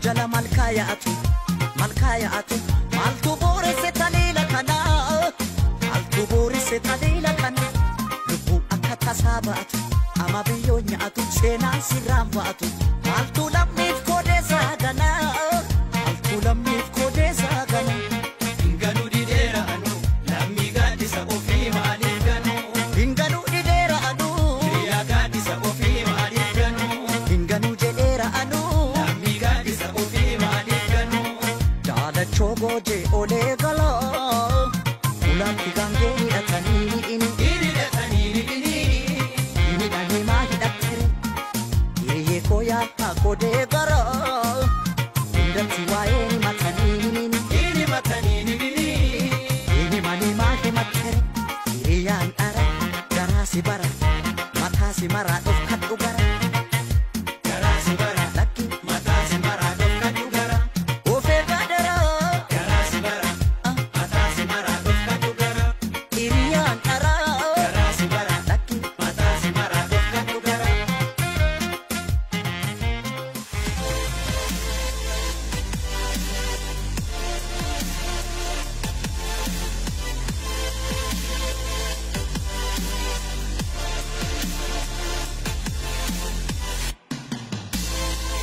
Jala malkaa yaa'atu, malkaa yaa'atu. Maaltu booresse taleela kana? Maaltu booresse taleela kana? Lubbuu akka tasaa ba'atu, ama biyyoo nyaatu, seenaan sirraan ba'atu. Maaltu lammiif kodeessaa gana? Maaltu lammiif kodeessaa gana? Hinganuu didheera anu lammii gaaddisa ofii maaliif ganuu? Hinganuu didheera anuu. Hiriyaa gaaddisa ofii maaliif ganuu? Hinganuu jedheera anuu. Lammii gaaddisa ofii maaliif ganuu? Daalachoo goojee olee.